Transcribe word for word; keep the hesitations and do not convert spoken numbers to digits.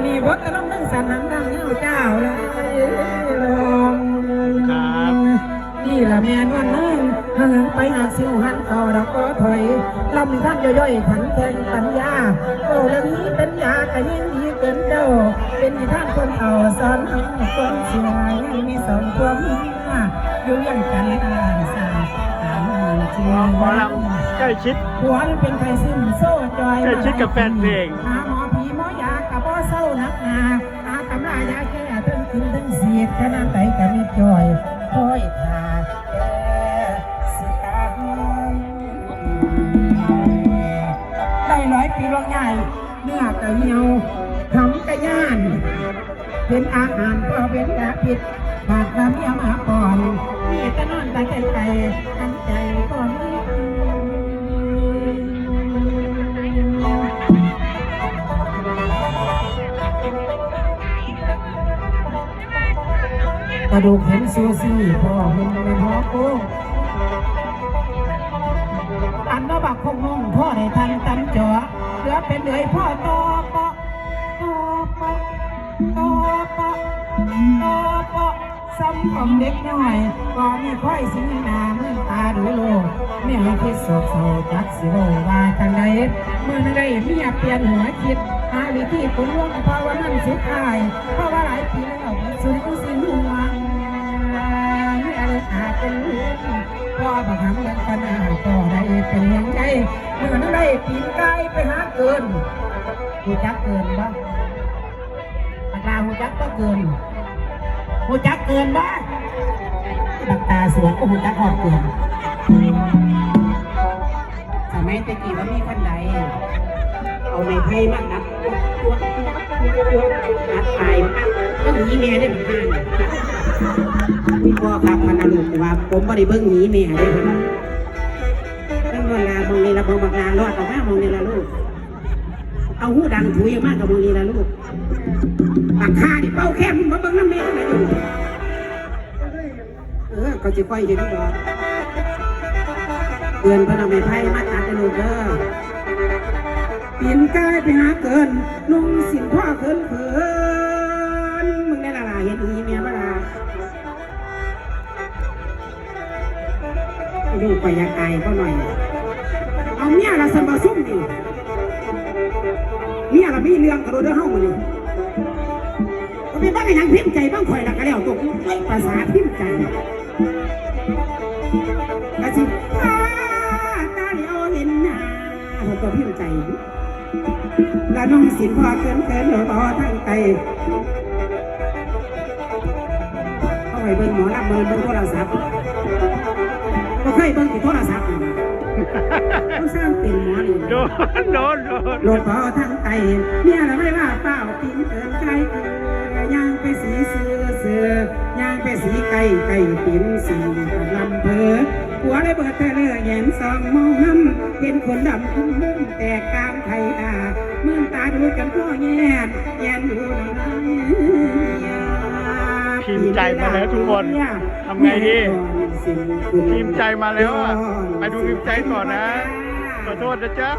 มีบทลำดังสนั่นดังเงาเจ้าเลยลอง ครับ นี่ละแม่นวลนางเหิงไปหากสิวหันต่อดอกก็ถอย ลำนิทานย่อยๆขันแข่งปัญญา โอ้เรื่องนี้เป็นยากะยิ่งดีเกินเจ้า เป็นนิทานคนเฒ่าสอนให้คนเสียยังมีสองความอยู่ยังกันอ่านสาตามเชียง หมอลำใกล้ชิด หัวเป็นไข้ซึมโซ่จอย ใกล้ชิดกับแฟนเพลง หาหมอผีหมอยากะบ่เศร้านักหนา หาตำรายาแก้ทั้งกินทั้งเสียดขนาดใดกะมีจ่อยคอยขาแก้สิตายได้ร้อยปีล่วงใหญ่ เนื้อกะเหี่ยว หำกะย่าน เป็นอาหารก็เป็นยาพิษ บาดกะเมียมาก่อน มีแต่นอนตะไคร้ไก่ ทำใจก็มี กระดูกเห็นซูซี่พ่อเห็นแม่พ่อโอ้ อันว่าบักคงมงพ่อได้ทันตำจอ เหลือเป็นเหลือยพ่อต่อเปาะต่อเปาะต่อเปาะต่อเปาะ ซ้ำของเด็กน้อย ก็มีค่อยสิมีหน้ามือตาดูโลก ไม่ให้คิดโศกเศร้าจักสิโลว่าจังใด เมื่อนั้นได้เมียเปลี่ยนหัวคิด หาวิธีกุนลงเพราะว่ามันสุดท้าย เพราะว่าหลายปีแล้วมันสุดสิห่วง มีอะไรหาเป็นลูกพ่อบักหำเงินปัญหาก็ได้เป็นห่วงใจ เมื่อนั้นได้ปีนกายไปหาเกิน รู้จักเกินบ่ บักลาฮู้จักบ่เกิน ฮู้จักเกินบ่ บักตาสวงก็ฮู้จักฮอดเกิน สมัยแต่กี้ว่ามีคันใด เอาไม้ไผ่มาตัด ตัดตาย มันหนีแม่ได้บักห่า คุณพ่อครับ มันนะลูก แต่ว่าผมบ่ได้เบิ่งหนีแม่เด้ มันว่าลามองนี่ละ มองบักลารอดออกมามองนี่ละลูก เอาหูดังถุยออกมากับมองนี่ละลูก บักห่านี่เป่าแค้นมึงมาเบิ่งน้ำแม่ไหนอยู่ เออ ก็สิค่อยเห็นดอก เตือนพระนำไม้ไผ่มาตัดให้ลูกเด้อ ปีนกายไปหาเกิน นุ่งสิ้นผ้าเขินเขิน มึงได้ละล่ะ เห็นอีเมียบ่ล่ะ ลูกก็อยากอายเขาหน่อย เอาเมียละสมบัติซุ่มนี่ เมียละมีเรื่องกระโดดเด้อเฮามื้อนี้ ก็เป็นบ้านหยังพิมพ์ใจบ้างข่อยละก็แล้วตัวกูเอ้ยภาษาพิมพ์ใจ ก็สิตาตาเหลียวเห็นหน้า เขาก็พิมพ์ใจ ละน้องสินพ่อเขินเขินหลวงพ่อทางไกล เขาไปเบิ่งหมอลำเบิ่งเบิ่งโทรศัพท์ บ่เคยเบิ่งที่โทรศัพท์นี่ เขาสร้างเป็นหมอนี่ โดน โดน โดน หลวงพ่อทางไกล เมียละไม่ว่าเปล่าปีนเกินใจเกินย่างไปสีเสือเสือย่างไปสีไก่ไก่ปีนสีกำลังเพลิน หัวเลยเบิดเธอเลยแหงนสองมองน้ำเป็นคนดำคุ้มแตกกลางไทยอาเมืองตาดูจนพ่อแย่นแย่นดูหน่อย พิมพ์ใจมาแล้วทุกคน ทำไงดี พิมพ์ใจมาแล้วอะ ไปดูพิมพ์ใจต่อนะ ขอโทษนะจ๊ะ